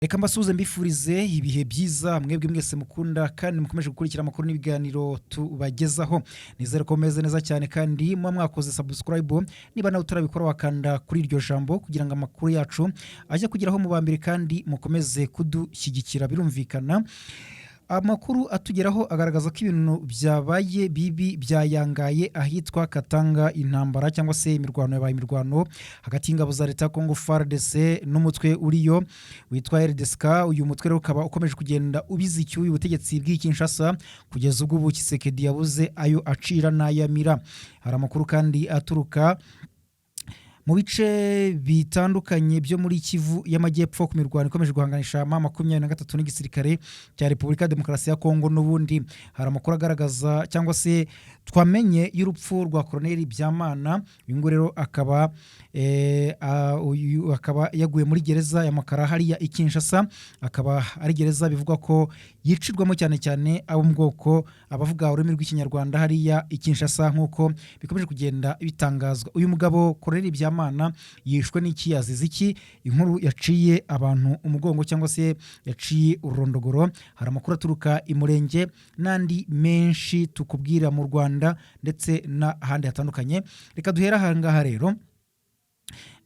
Reka mbasuhuze, mbifurize ibihe byiza, mwebwe mwese mukunda kandi mukomeje gukurikira amakuru n'ibiganiro tubagezaho. Nizere ko mumeze neza cyane kandi muba mwakoze subscribe. Niba nawe utarabikora, wakanda kuri iryo jambo kugira ngo amakuru yacu ajye kugeraho mu ba mbere kandi mukomeze kudushyigikira. Birumvikana, amakuru atugeraho agaragaza ko ibintu byabaye bibi, byayangaye ahitwa Katanga. Intambara cyangwa se imirwano yabaye imirwano hagati y'ingabo za leta ya Congo FARDC n'umutwe uriyo witwa RDSK. Uyu mutwe rero ukaba ukomeje kugenda ubiza icyuya ubutegetsi bw'i Kinshasa, kugeza ubwo ubu Tshisekedi yabuze ayo acira n'ayamira. Hari amakuru kandi aturuka mu bice bitandukanye byo muri Kivu y'Amajyepfo ku mirwano ikomeje guhanganisha M23 n'igisirikare cya Repubulika ya Demokarasi ya Kongo. N'ubundi hari amakuru agaragaza cyangwa se twamenye y'urupfu rwa Koroneli Byamana. Uyu nguyu rero uyu akaba yaguye muri gereza ya Makala hariya i Kinshasa, akaba ari gereza bivugwa ko yicirwamo cyane cyane abo mu bwoko abavuga ururimi rw'Ikinyarwanda hariya i Kinshasa, nk'uko bikomeje kugenda bitangazwa. Uyu mugabo Koroneli Byamana yishwe n'iki? Yazize iki? Inkuru yaciye abantu umugongo cyangwa se yaciye ururondogoro. Hari amakuru aturuka i Murenge n'andi menshi tukubwira mu Rwanda ndetse n'ahandi hatandukanye. Reka duhere aha ngaha rero.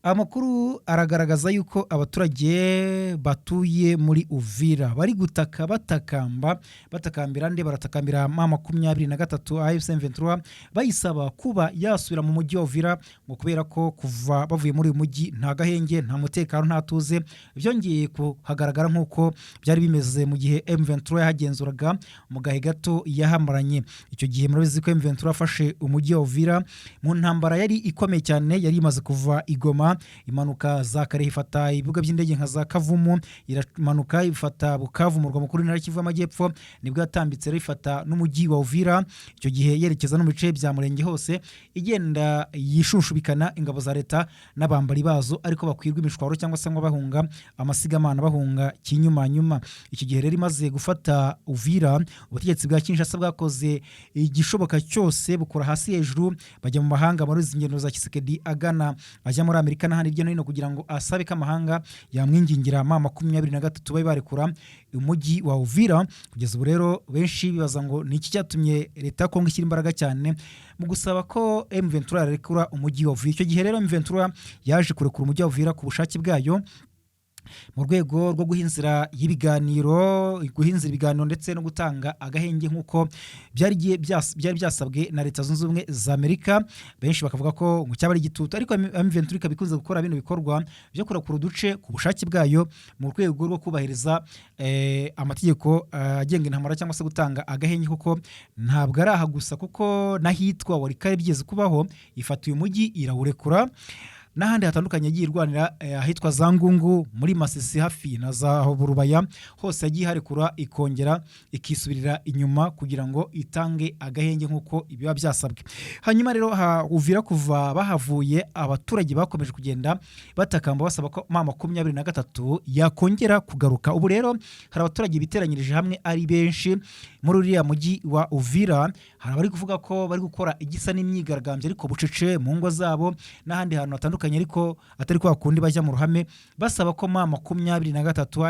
Amakuru aragaragaza yuko abaturage batuye muri Uvira bari gutaka, batakamba. Batakambira nde? Baratakambira M23 AFC M23, bayisaba kuba yasubira mu mujyi wa Uvira, ngo kubera ko kuva bavuye muri uyu mujyi nta gahenge, nta mutekano, nta tuze byongeye kuhagaragara nk'uko byari bimeze mu gihe M23 yahagenzuraga mu gahe gato yahamaranye. Icyo gihe murabizi ko M23 yafashe umujyi wa Uvira mu ntambara yari ikomeye cyane. Yari imaze kuva i Goma, imanuka za Kalehe, ifata ibibuga by'indege nka za Kavumu, iramanuka ifata Bukavu, umurwa mukuru w'intara Kivu y'Amajyepfo. Nibwo yatambitse rero ifata n'umujyi wa Uvira, icyo gihe yerekeza no mu bice bya Murenge hose, igenda yishushubikana ingabo za leta n'abambari bazo, ariko bakwirwa imishwaro cyangwa se ngo bahunga amasigamana, bahunga kinyumanyuma. Icyo gihe rero imaze gufata Uvira, ubutegetsi bwa Kinshasa bwakoze igishoboka cyose, bukora hasi hejuru, bajya mu mahanga muri izi ngendo za Tshisekedi agana ajya muri Amerika n'ahandi hirya no hino, kugira ngo asabe ko amahanga yamwingingira M23 babe barekura umujyi wa Uvira. Kugeza ubu rero benshi bibaza ngo ni iki cyatumye leta ya Kongo ishyira imbaraga cyane mu gusaba ko M23 yarekura umujyi wa Uvira. Icyo gihe rero M23 yaje kurekura umujyi wa Uvira ku bushake bwayo, mu rwego rwo guha inzira y'ibiganiro, guha inzira ibiganiro ndetse no gutanga agahenge nk'uko byari byasabwe na Leta Zunze Ubumwe za Amerika. Benshi bakavuga ko ngo cyaba ari igitutu, ariko M23 ikaba ikunze gukora bino bikorwa byo kurekura uduce ku bushake bwayo mu rwego rwo kubahiriza amategeko agenga intambara cyangwa se gutanga agahenge, kuko ntabwo ari aha gusa, kuko n'ahitwa Walikale byigeze kubaho, ifata uyu mujyi irawurekura, n'ahandi hatandukanye yagiye irwanira, ahitwa za Ngungu muri Masisi hafi na za Burubaya, hose yagiye iharekura ikongera ikisubirira inyuma kugira ngo itange agahenge nk'uko biba byasabwe. Hanyuma rero Uvira kuva bahavuye, abaturage bakomeje kugenda batakamba basaba ko M23 yakongera kugaruka. Ubu rero hari abaturage biteranyirije hamwe ari benshi muri uriya mujyi wa Uvira. Hari abari kuvuga ko bari gukora igisa n'imyigaragambyo, ariko bucece mu ngo zabo n'ahandi hantu hatandukanye, ariko atari kwa kundi bajya mu ruhame, basaba ko M23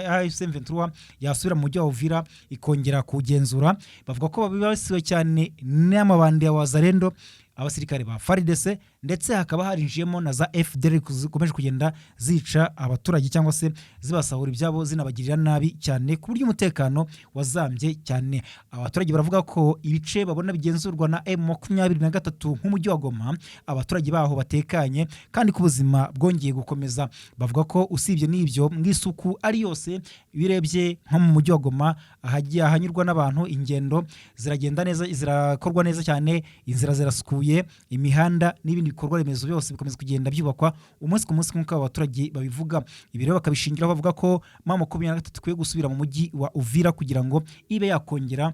AFC M23 yasubira mu mujyi wa Uvira ikongera kuwugenzura. Bavuga ko bibasiwe cyane n'amabandi ya Wazalendo, abasirikare ba FARDC, ndetse hakaba harinjiyemo na za FDLR zikomeje kugenda zica abaturage cyangwa se zibasahura ibyabo, zinabagirira nabi cyane, ku buryo umutekano wazambye cyane. Abaturage baravuga ko ibice babona bigenzurwa na M23 nk'umujyi wa Goma, abaturage baho batekanye kandi ko ubuzima bwongeye gukomeza. Bavuga ko usibye n'ibyo, mu isuku ari yose, iyo urebye nko mu mujyi wa Goma ahagiye ahanyurwa n'abantu, ingendo ziragenda neza, zirakorwa neza cyane, inzira zirasukuye, imihanda n'ibindi bikorwa remezo byose bikomeza kugenda byubakwa umunsi ku munsi, nk'uko aba baturage babivuga. Ibi rero bakabishingiraho bavuga ko M23 ikwiye gusubira mu mujyi wa Uvira kugira ngo ibe yakongera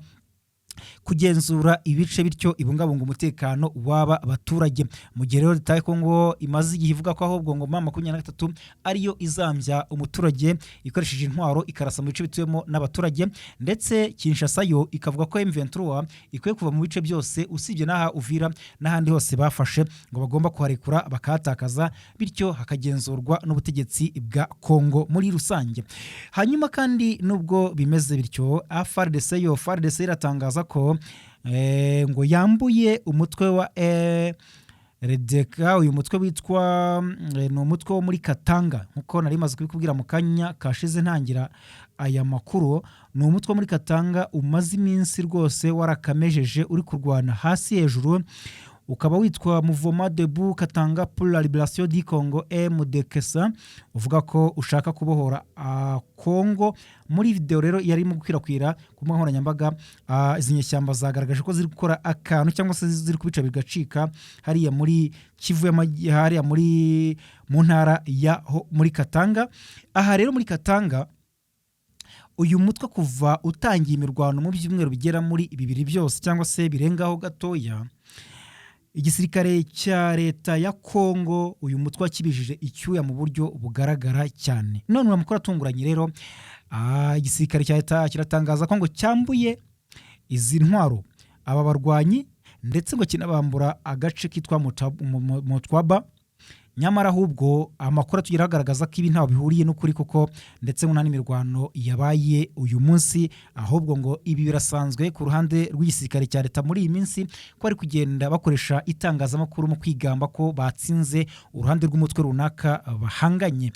Kugenzura ibice, bityo ibungabunga umutekano w'aba baturage. Mu gihe rero leta ya Kongo imaze igihe ivuga ko ahubwo ngo M23 ariyo izambya umuturage ikoresheje intwaro, ikarasa mu bice bituwemo n'abaturage, ndetse Kinshasa yo ikavuga ko M23 ikwiye kuva mu bice byose usibye n'aha Uvira n'ahandi hose bafashe, ngo bagomba kuharekura bakahatakaza, bityo hakagenzurwa n'ubutegetsi bwa Kongo muri rusange. Hanyuma kandi nubwo bimeze bityo, FARDC yo, FARDC iratangaza ko ngo yambuye umutwe wa Redeka. Uyu mutwe witwa ni umutwe wo muri Katanga, nkuko nari maze kubikubwira mu kanya kashize ntangira aya makuru. Ni umutwe wo muri Katanga umaze iminsi rwose warakamejeje, uri kurwana hasi hejuru, ukaba witwa Mouvement Debout Katanga pour la Libération du Congo, MDKSA, uvuga ko ushaka kubohora Congo. Muri video rero yarimo gukwirakwira ku mbuga nkoranyambaga, izi nyeshyamba zagaragaje ko ziri gukora akantu cyangwa se ziri kubica bigacika hariya muri Kivu, hariya muri mu ntara ya muri Katanga. Aha rero muri Katanga, uyu mutwe kuva utangiye imirwano mu byumweru bigera muri 2 byose cyangwa se birengaho gatoya, igisirikare cya leta ya Kongo uyu mutwe wakibijije icyuya mu buryo bugaragara cyane. None amakuru atunguranye rero, igisirikare cya leta kiratangaza ko ngo cyambuye izi ntwaro aba barwanyi, ndetse ngo kinabambura agace kitwa Mutwaba. Nyamara ahubwo amakuru atugeraho agaragaza ko ibi ntaho bihuriye n'ukuri, kuko ndetse ngo nta n'imirwano yabaye uyu munsi. Ahubwo ngo ibi birasanzwe ku ruhande rw'igisirikare cya leta muri iyi minsi, ko bari kugenda bakoresha itangazamakuru mu kwigamba ko batsinze uruhande rw'umutwe runaka bahanganye.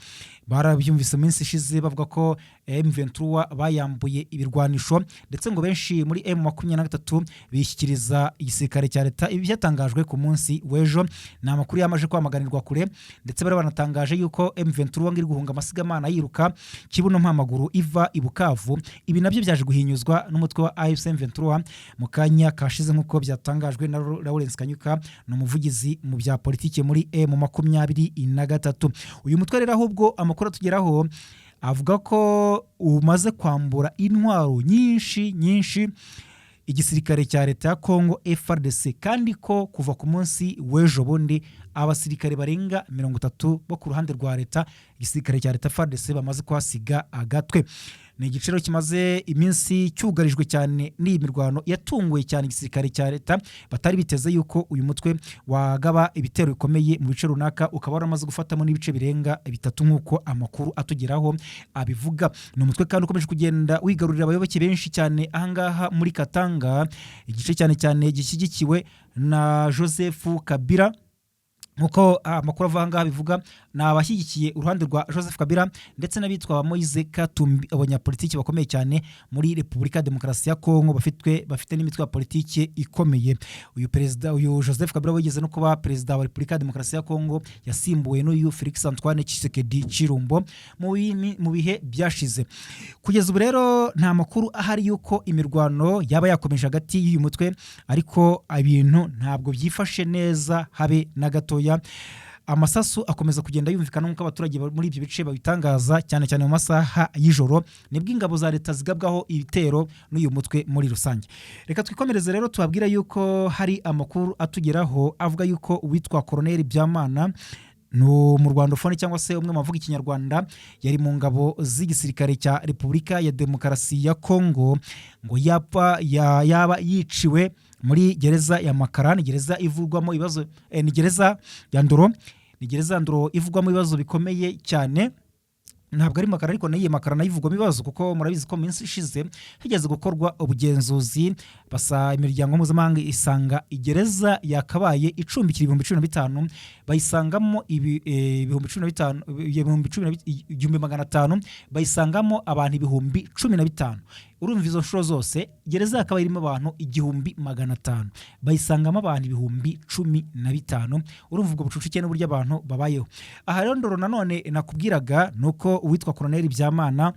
Barabyumvise mu minsi ishize bavuga ko M23 bayambuye ibirwanisho, ndetse ngo benshi muri M23 bishyikiriza igisirikare cya leta. Ibi byatangajwe ku munsi w'ejo, ni amakuru yamaze kwamaganirwa kure. Ndetse bari banatangaje yuko M23 ngo iri guhunga amasigamana, yiruka kibuno mpamaguru iva i Bukavu. Ibi nabyo byaje guhinyuzwa n'umutwe wa AFC M23 mu kanya kashize, nk'uko byatangajwe na Lawrence Kanyuka, ni umuvugizi mu bya politiki muri M23. Uyu mutwe rero ahubwo amakuru atugeraho avuga ko umaze kwambura intwaro nyinshi nyinshi igisirikare cya leta ya Congo FARDC, kandi ko kuva ku munsi w'ejo bundi abasirikare barenga 30 bo ku ruhande rwa leta, igisirikare cya leta FARDC, bamaze kuhasiga agatwe. Ni igiciro kimaze iminsi cyugarijwe cyane n'iyi mirwano yatunguye cyane igisirikare cya leta, batari biteze yuko uyu mutwe wagaba ibitero bikomeye mu bice runaka, ukaba waramaze gufatamo n'ibice birenga bitatu nk'uko amakuru atugeraho abivuga. Ni umutwe kandi ukomeje kugenda wigarurira abayoboke benshi cyane ahangaha muri Katanga, igice cyane cyane gishyigikiwe na Joseph Kabila. Nkuko amakuru ava ahangaha bivuga, ni abashyigikiye uruhande rwa Joseph Kabila ndetse n'abitwa ba Moise Katumbi, abanyapolitiki bakomeye cyane muri Repubulika ya Demokarasi ya Kongo, bafite n'imitwe ya politiki ikomeye. Uyu perezida, uyu Joseph Kabila wigeze no kuba perezida wa Repubulika ya Demokarasi ya Kongo, yasimbuwe n'uyu Felix Antoine Tshisekedi Tshilombo mu bihe byashize. Kugeza ubu rero nta makuru ahari y'uko imirwano yaba yakomeje hagati y'uyu mutwe, ariko ibintu ntabwo byifashe neza habe na gatoya. Amasasu akomeza kugenda yumvikana nk'uko abaturage muri ibyo bice babitangaza, cyane cyane mu masaha y'ijoro, nibwo ingabo za leta zigabwaho ibitero n'uyu mutwe muri rusange. Reka twikomereze rero, tubabwira yuko hari amakuru atugeraho avuga yuko uwitwa Koroneli Byamana, ni umurwandofone cyangwa se umwe mu bavuga Ikinyarwanda, yari mu ngabo z'igisirikare cya Repubulika ya Demokarasi ya Kongo, ngo yaba yiciwe muri gereza ya Makara. Ni gereza ivurwamo ibibazo, ni gereza ya Ndoro, ni gereza ya Ndoro ivugwamo ibibazo bikomeye cyane. Ntabwo ari Makara, ariko nayo Makara nayo ivugwamo ibibazo, kuko murabizi ko mu minsi ishize higeze gukorwa ubugenzuzi, basa imiryango mpuzamahanga isanga igereza yakabaye icumbikira 15,000 bayisangamo 15,000, 1,500, bayisangamo abantu 15,000. Urumva izo nshuro zose gereza yakabaye irimo abantu 1,500, bayisangamo abantu 15,000. Urumva ubwo bucucike n'uburyo abantu babayeho. Aha rero Ndoro nanone nakubwiraga ni uko uwitwa Koroneli Byamana,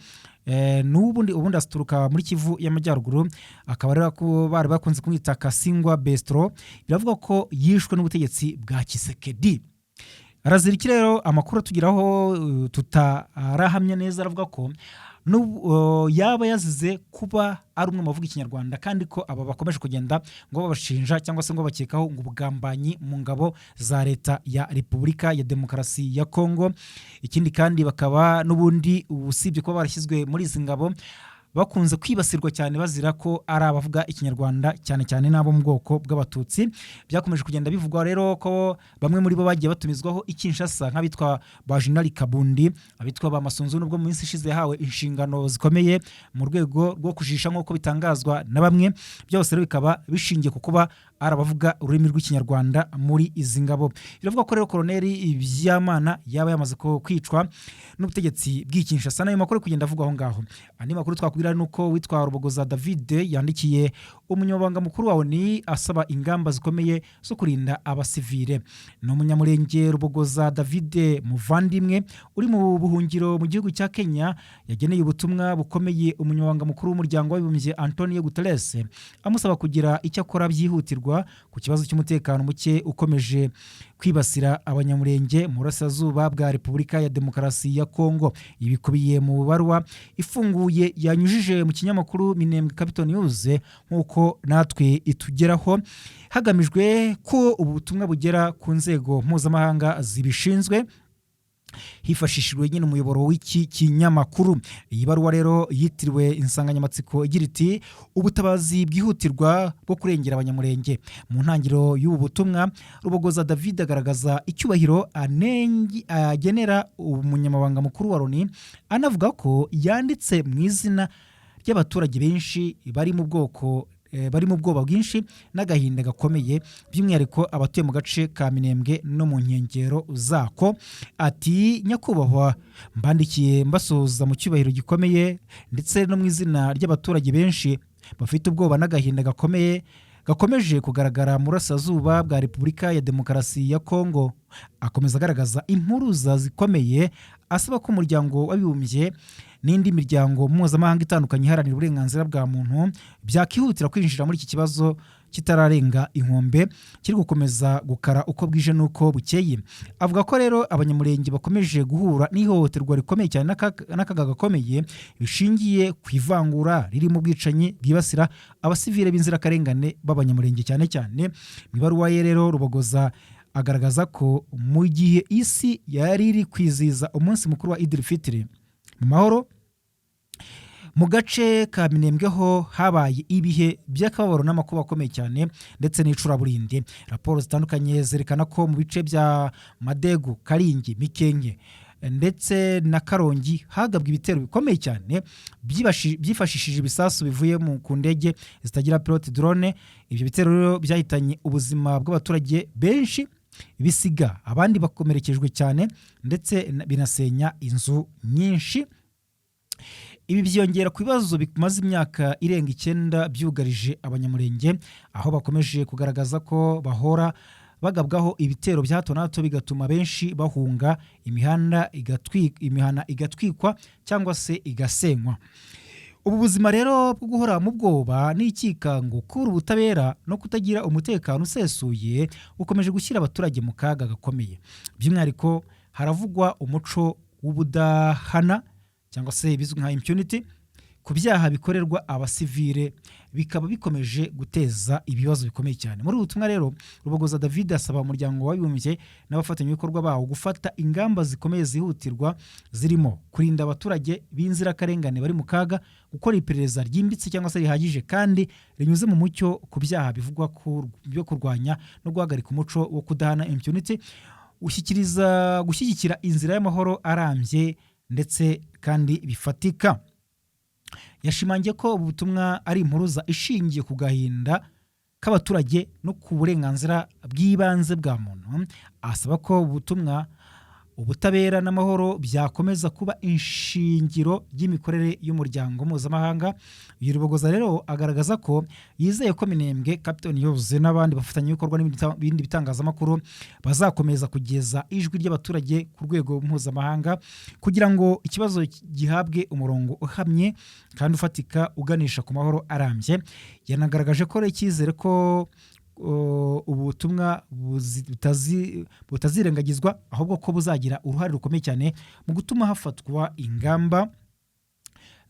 n'ubundi ubundi aturuka muri Kivu y'Amajyaruguru, akaba rero ko bari bakunze kumwita Kasingwa Bestro. Biravuga ko yishwe n'ubutegetsi bwa Tshisekedi. Arazira iki rero? Amakuru atugeraho tutarahamya neza aravuga ko Yaba yazize kuba ari umwe mu bavuga Ikinyarwanda, kandi ko aba bakomeje kugenda ngo babashinja cyangwa se ngo bakekaho ngo ubugambanyi mu ngabo za leta ya Repubulika ya Demokarasi ya Kongo. Ikindi kandi, bakaba n'ubundi usibye kuba barashyizwe muri izi ngabo, bakunze kwibasirwa cyane bazira ko ari abavuga Ikinyarwanda, cyane cyane n'abo mu bwoko bw'Abatutsi. Byakomeje kugenda bivugwa rero ko bamwe muri bo bagiye batumizwaho i Kinshasa, nk'abitwa ba Jenerali Kabundi, abitwa ba Masunzu, nubwo mu minsi ishize yahawe inshingano zikomeye mu rwego rwo kujisha, nk'uko bitangazwa na bamwe. Byose rero bikaba bishingiye ku kuba ari abavuga ururimi rw'Ikinyarwanda muri izi ngabo. Biravuga ko rero Koroneri Byamana yaba yamaze kwicwa n'ubutegetsi bw'i Kinshasa. N'ayo makuru ari kugenda avugwa aho ngaho. Andi makuru twakubwira ni uko witwa Rubogoza David yandikiye umunyamabanga mukuru wa ONU asaba ingamba zikomeye zo kurinda abasivile. Ni Umunyamurenge Rubogoza David Muvandimwe uri mu buhungiro mu gihugu cya Kenya, yageneye ubutumwa bukomeye umunyamabanga mukuru w'Umuryango w'Abibumbye, Antonio Guterres, amusaba kugira icyo akora byihutirwa ku kibazo cy'umutekano muke ukomeje kwibasira Abanyamurenge mu burasirazuba bwa Repubulika ya Demokarasi ya Kongo. Ibi bikubiye mu baruwa ifunguye yanyujije mu kinyamakuru Minembwe Capital News, nk'uko natwe itugeraho, hagamijwe ko ubu butumwa bugera ku nzego mpuzamahanga zibishinzwe hifashishijwe nyine umuyoboro w'iki kinyamakuru. Iyi baruwa rero yitiriwe insanganyamatsiko igira iti: "Ubutabazi bwihutirwa bwo kurengera Abanyamurenge." Mu ntangiriro y'ubu butumwa, Rubogoza David agaragaza icyubahiro agenera umunyamabanga mukuru wa Loni, anavuga ko yanditse mu izina ry'abaturage benshi bari mu bwoba bwinshi n'agahinda gakomeye, by'umwihariko abatuye mu gace ka Minembwe no mu nkengero zako. Ati: "Nyakubahwa, mbandikiye mbasuhuza mu cyubahiro gikomeye ndetse no mu izina ry'abaturage benshi bafite ubwoba n'agahinda gakomeye gakomeje kugaragara mu burasirazuba bwa Repubulika ya Demokarasi ya Kongo." Akomeza agaragaza impuruza zikomeye, asaba ko Umuryango w'Abibumbye n'indi miryango mpuzamahanga itandukanye iharanira uburenganzira bwa muntu byakihutira kwinjira muri iki kibazo kitararenga inkombe, kiri gukomeza gukara uko bwije n'uko bukeye. Avuga ko rero Abanyamurenge bakomeje guhura n'ihohoterwa rikomeye cyane n'akaga gakomeye bishingiye ku ivangura ririmo ubwicanyi bwibasira abasivile b'inzirakarengane b'Abanyamurenge cyane cyane. Mu ibaruwa ye rero, Rubogoza agaragaza ko mu gihe isi yari iri kwizihiza umunsi mukuru wa Idil Fitiri mu mahoro, mu gace ka Minembwe ho habaye ibihe by'akababaro n'amakuba akomeye cyane ndetse n'icuraburindi. Raporo zitandukanye zerekana ko mu bice bya Madegu, Karingi, Mikenke ndetse na Karongi hagabwe ibitero bikomeye cyane byifashishije ibisasu bivuye ku ndege zitagira pilote, drone. Ibyo bitero rero byahitanye ubuzima bw'abaturage benshi, bisiga abandi bakomerekejwe cyane, ndetse binasenya inzu nyinshi. Ibi byiyongera ku bibazo bimaze imyaka irenga 9 byugarije Abanyamurenge, aho bakomeje kugaragaza ko bahora bagabwaho ibitero bya hato na hato, bigatuma benshi bahunga, imihana igatwikwa cyangwa se igasenywa. Ubu buzima rero bwo guhora mu bwoba n'ikikango, kubura ubutabera no kutagira umutekano usesuye, bukomeje gushyira abaturage mu kaga gakomeye. By'umwihariko haravugwa umuco w'ubudahana cyangwa se ibizwi nka impunity ku byaha bikorerwa abasivile, bikaba bikomeje guteza ibibazo bikomeye cyane. Muri ubu butumwa rero, Rubogoza David asaba Umuryango w'Abibumbye n'abafatanyabikorwa bawo gufata ingamba zikomeye zihutirwa, zirimo kurinda abaturage b'inzirakarengane bari mu kaga, gukora iperereza ryimbitse cyangwa se rihagije kandi rinyuze mu mucyo ku byaha bivugwa byo kurwanya no guhagarika umuco wo kudahana, impunity, gushyigikira inzira y'amahoro arambye ndetse kandi bifatika. Yashimangiye ko ubu butumwa ari impuruza ishingiye ku gahinda k'abaturage no ku burenganzira bw'ibanze bwa muntu, asaba ko ubu butumwa, ubutabera n'amahoro byakomeza kuba ishingiro ry'imikorere y'umuryango mpuzamahanga. Uyu Rubogoza rero agaragaza ko yizeye ko Minembwe Capital News n'abandi bafatanyabikorwa n'ibindi bitangazamakuru bazakomeza kugeza ijwi ry'abaturage ku rwego mpuzamahanga, kugira ngo ikibazo gihabwe umurongo uhamye kandi ufatika uganisha ku mahoro arambye. Yanagaragaje ko rero icyizere ko ubu butumwa butazirengagizwa, ahubwo ko buzagira uruhare rukomeye cyane mu gutuma hafatwa ingamba.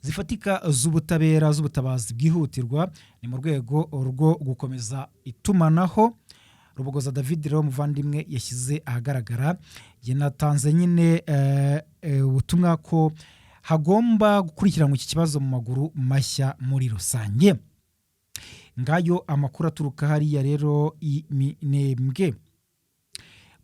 Zifatika z'ubutabera, z'ubutabazi bwihutirwa, ni mu rwego rwo gukomeza itumanaho. Rubogoza David rero, muvandimwe, yashyize ahagaragara, yanatanze nyine ubutumwa ko hagomba gukurikiranwa iki kibazo mu maguru mashya muri rusange. Ngayo amakuru aturuka hariya rero i Minembwe.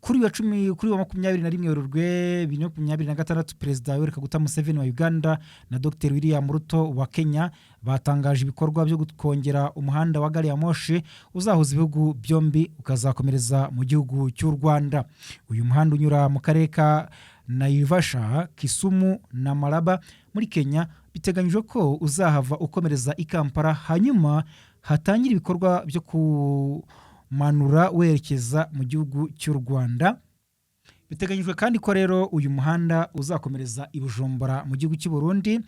Kuri wa 10, kuri wa 21 Werurwe 2026, Perezida Yoweri Kaguta Museveni wa Uganda na Dr William Ruto wa Kenya batangaje ibikorwa byo kongera umuhanda wa gari ya moshi uzahuza ibihugu byombi, ukazakomereza mu gihugu cy'u Rwanda. Uyu muhanda unyura mu karere ka Naivasha, Kisumu na Maraba muri Kenya. Biteganyijwe ko uzahava ukomereza i Kampala, hanyuma hatangira ibikorwa byo kumanura werekeza mu gihugu cy'u Rwanda. Biteganyijwe kandi ko rero uyu muhanda uzakomereza i Bujumbura mu gihugu cy'u Burundi,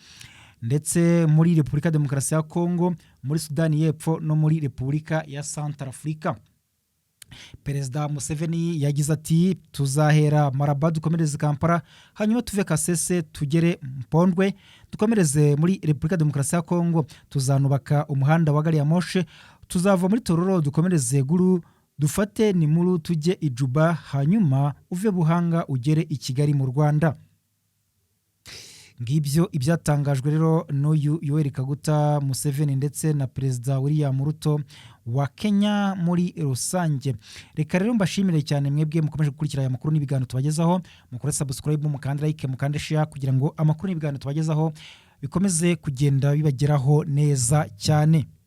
ndetse muri Repubulika ya Demokarasi ya Kongo, muri Sudani y'Epfo no muri Repubulika ya Santarafurika. Perezida Museveni yagize ati: "Tuzahera Maraba, dukomereze Kampala, hanyuma tuve Kasese tugere Mpondwe, dukomereze muri Repubulika ya Demokarasi ya Kongo. Tuzanubaka umuhanda wa gari ya moshe. Tuzava muri Tororo, dukomereze Gulu, dufate Nimuru, tujye i Juba, hanyuma uve Buhanga ugere i Kigali mu Rwanda." Ngibyo ibyatangajwe rero n'uyu Yoweri Kaguta Museveni ndetse na Perezida William Ruto wa Kenya muri rusange. Reka rero mbashimire cyane mwebwe mukomeje gukurikira aya makuru n'ibiganiro tubagezaho. Mukore subscribe, mukande like, mukande share, kugira ngo amakuru n'ibiganiro tubagezaho bikomeze kugenda bibageraho neza cyane.